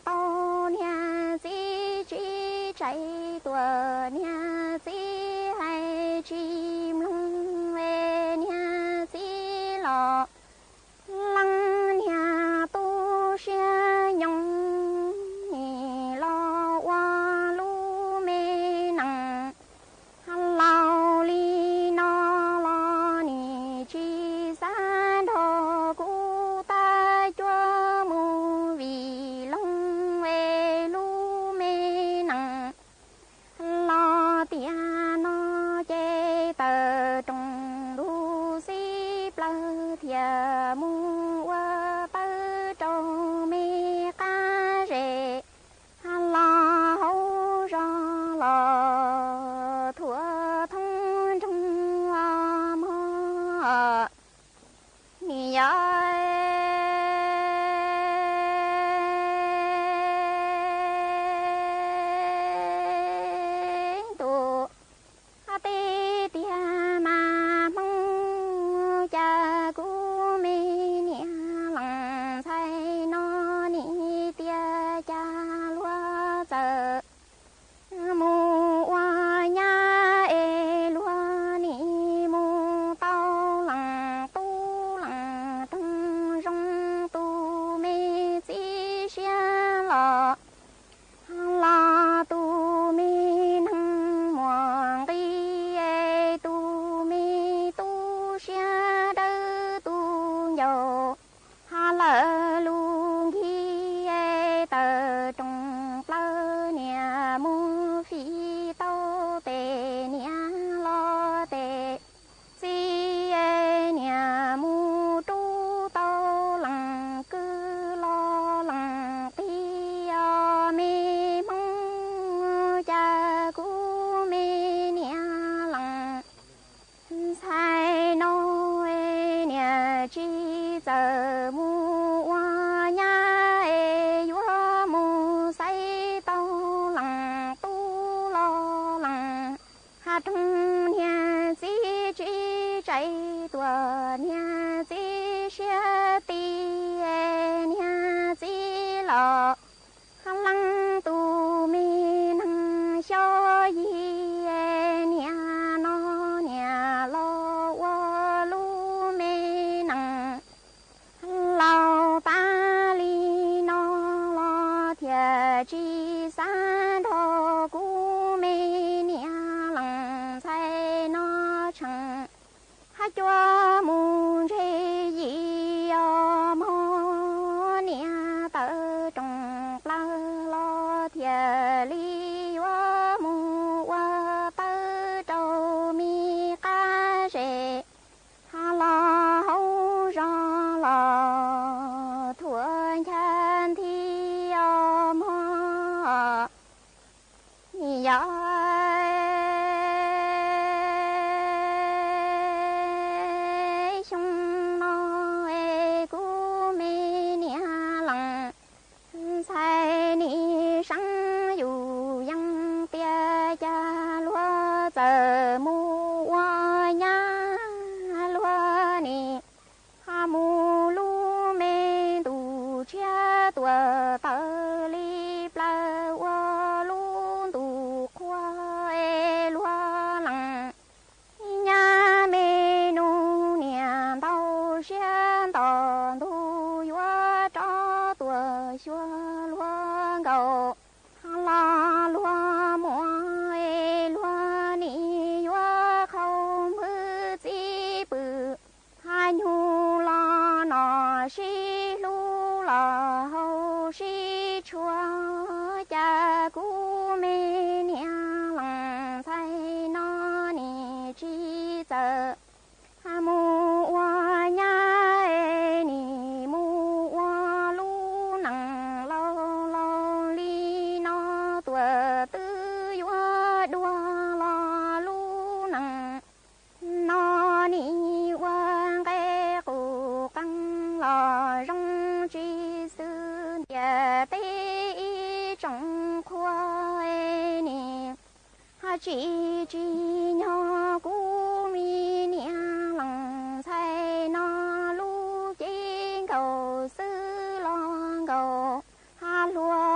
tau niag txiv tsis tsev tuaj, niag txiv hais tsis mloog, niag txiv los leej niag tu siab nyoos, nim los ua lub me nees. Laus li no los nim tsis xav nrog kuv tab cuab mus, vim leej es lub me nees los tiam no ces tawm roos ntuj xib plawg thiaj mus ua tawb rau me qab zes los hauv zos los thuav thoob nroog mog. Nim yog tus teb tiag mas Hmoob, cas kuv me niam leej ntxhais no nim tiag, cas luag txawm mus ua nyab es luag nim mus tau leej tub leej roog zoo, tus me txiv siab los los tus me neeg muaj nqis, tus me tub siab dawb tus ncauj ha lawm lub nkig, tawm roos plaws niam mus fim tau tes niam los tes txiv, niam mus rub tau leej kwv los leej tij, os me Hmoob, cas kuv me niam leej ntxhais no niam tsis txawj mus ua nyab, yuav mus xaiv tau leej tub los leej ha roog, niag txiv tsis tsev tuaj, niag txiv siab ti, niag txiv los leej tus me neeg xyob yig, niam no niam los ua lub me nees. Laus tas li no los thiaj tsis xav nrog kuv me niam leej ntxhais no tseem ha cuab mus ntseg yim, os mog niam. Tawm roos plaws los thiaj li yuav mus ua tawb rau me qab zes ha los hauv zos los thuav ncha nthi, os mog. Yog xyoo no es kuv me niam leej ntxhais nim seev yus yees tias, cas luag txawm mus ua nyab, luag nim ha mus lub me ntu tshiab tuaj tawm li plaws ua lub ntu qhua, es luag leej nyab me nus niam ntau siab nto ntug yuav rov tuaj xyuas luag nkaus. Los luag muaj es luag nim yuav qhau npwb txib pw, ha nyuj los no sib hlub los haus sib tshua, cas kuv me niam leej ntxhais no nim tsis txawj mus ua nyab, nim mus ua lub neej laus laus li no tuaj twb yuav dua los lub neej no nim ua nqe qus qees los zoo tsis xwb ntiaj teb ib tsoom qhua, nim ho tsis tsim nyog kuv me niam leej ntxhais no lub cev nkaus xwb los nkaus ha hlua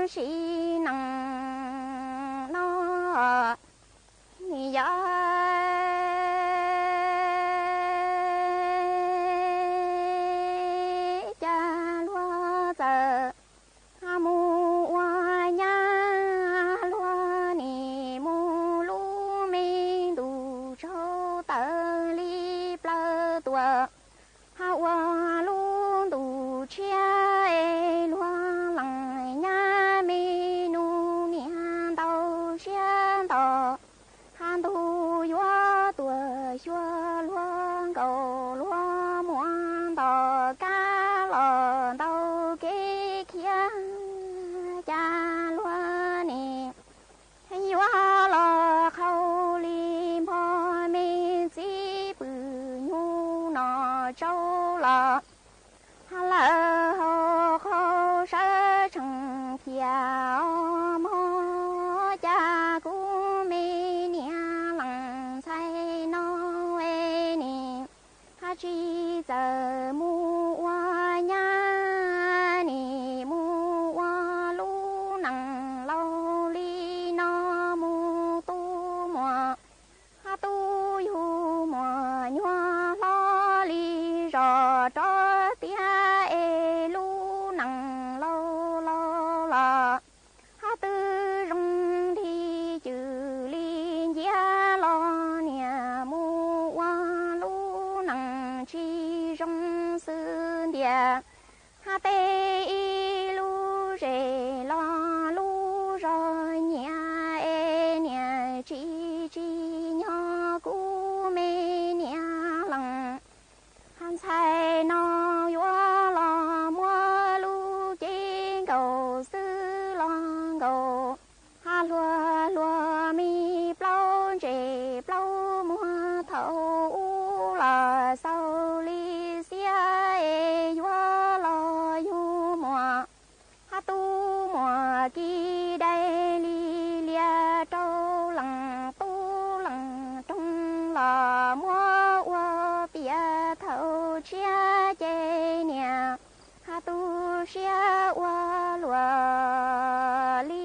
sim neej no, nim yog cas luag txawm mus ua nyab, luag nim mus lub me ntu tsaug tawm li plaws tuaj, ua lub ntu tshiab es luag lees nyab me nus niam ntau siab nto. Ntug yuav tuaj xyuas luag nkaus, luag muab nto kab los ntau kev khiav, cas luag nim yuav los qhau li npog me txiv pw nyuj no tsaug los. Lawv hau qhau sawv tsees thiab os mog, cas kuv me niam leej ntxhais no es nim tsis txawj mus ua nyab, nim mus ua lub neej laus li no, mus tu muam tu yug muam nyuag hlob li zos rov tiav es lub neej laus laus los twb zoo nthi cwm li nciab los niam mus ua lub neej tsis zoo xwb ntiag. Tej ib lub zej los lub zog nyiam es niam tsis tsim nyog kuv me niam leej ntxhais no yuav los muab lub cev nkaus xwb los nkaus. Hluas hluas me plaub ntse plaub muag thaum ub los xaus li xiab es yuav los yug muam. Tu muam kis dai li lias rau leej tub leej roog los muab ua piav thaum tshiab ces niam tu siab ua luaj li.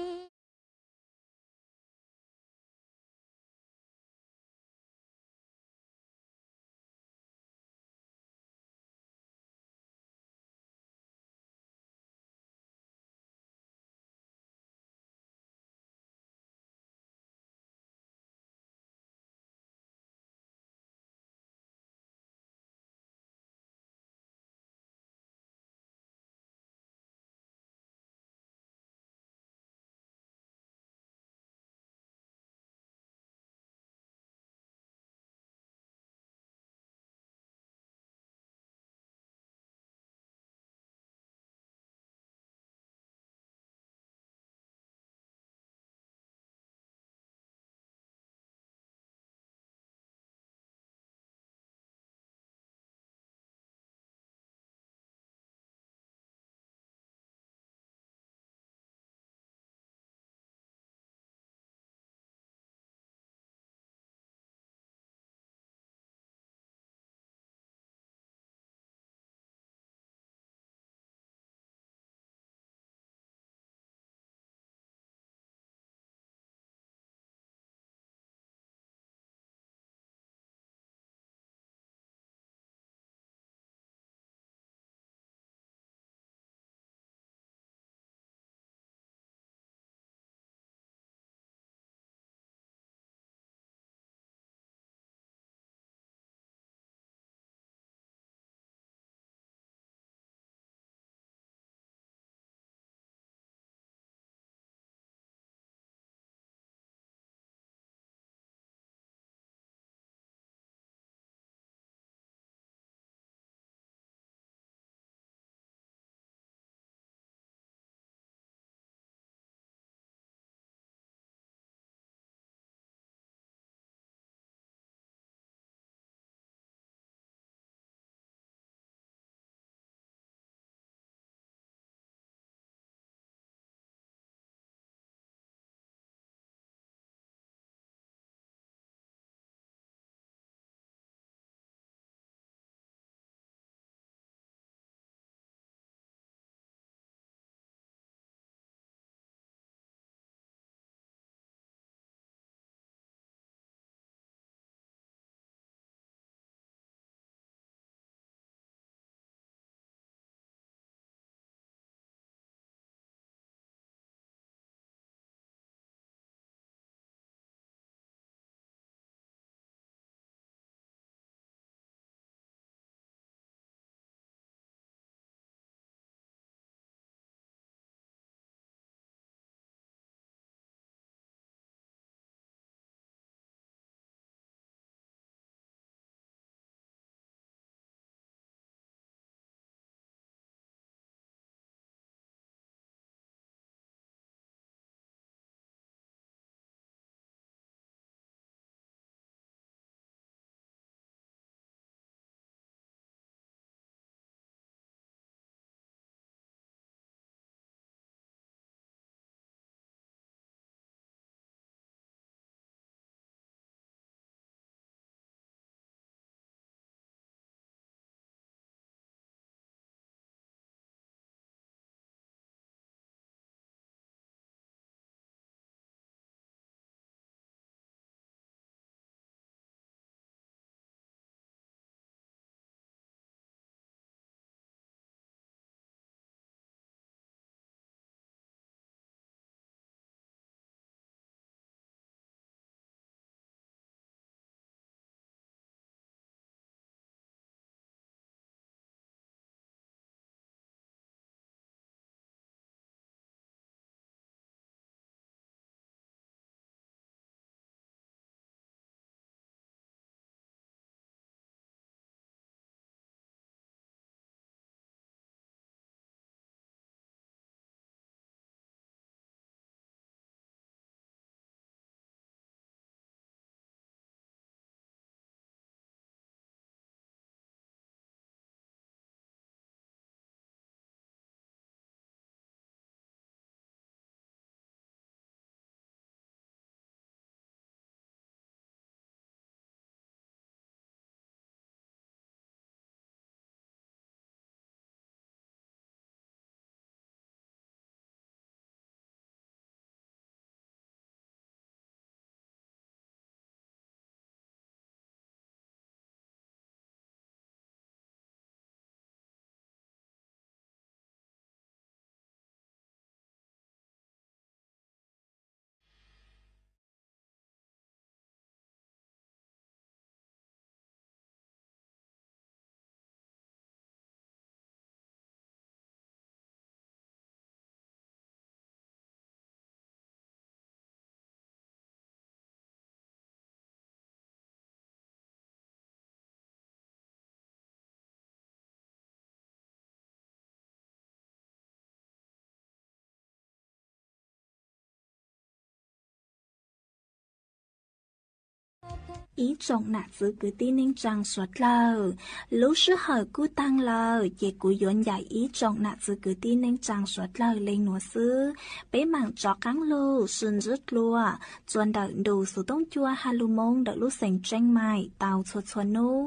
Ib tsoom nam txwv kwv tij neej tsaa suav dlawg, lub sij hawm kuj taag lawm ces kuv yuav ncaim ib tsoom nam txwv kwv tij neej tsaa suav dlawg le nuav xwb. Peb maam rov qaab lug sib ntsib dlua txuas ntawm ntu xuv tooj cua Halloween ntawm lub xeev Tseej Maim tau txhua txhua nub.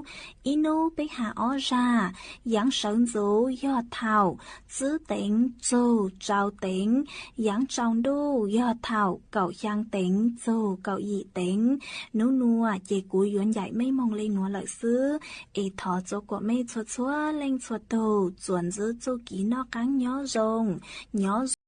Ib nub peb has ob zag: yaav sawv ntxuv yog thaum tsib teev txug rau teev, yaav tsaus ntuj yog thaum kaum xyaa teev txug kaum yim teev. Nub nua ces kuv yuav ncaim mej moog le nuav lawm xwb, es thov txua kuam mej txhua txhua leej txhua tug txuas ntsib txuj kev noj qaab nyob zoo, nyob zoo.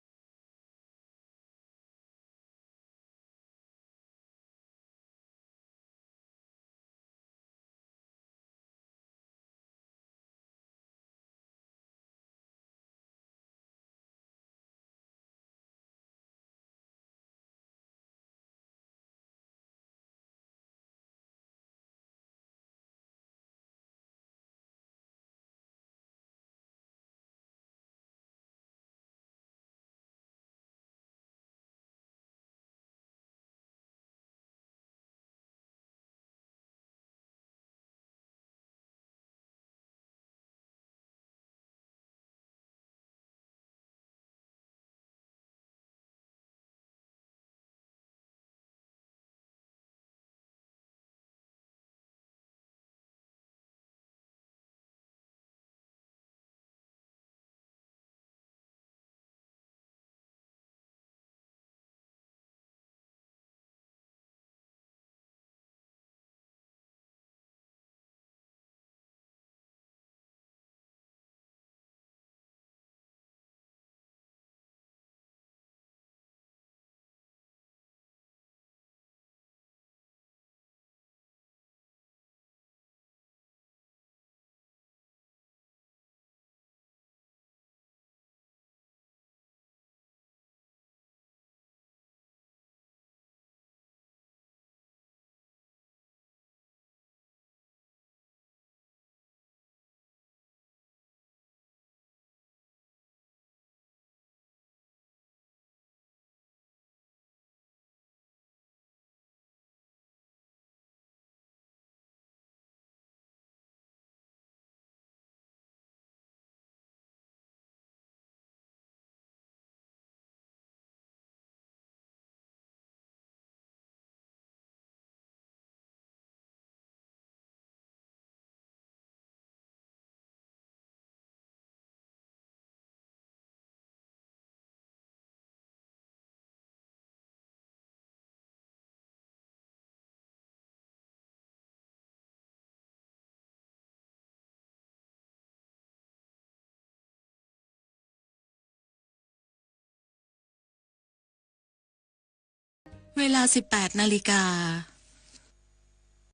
เวลา สิบแปดนาฬิกา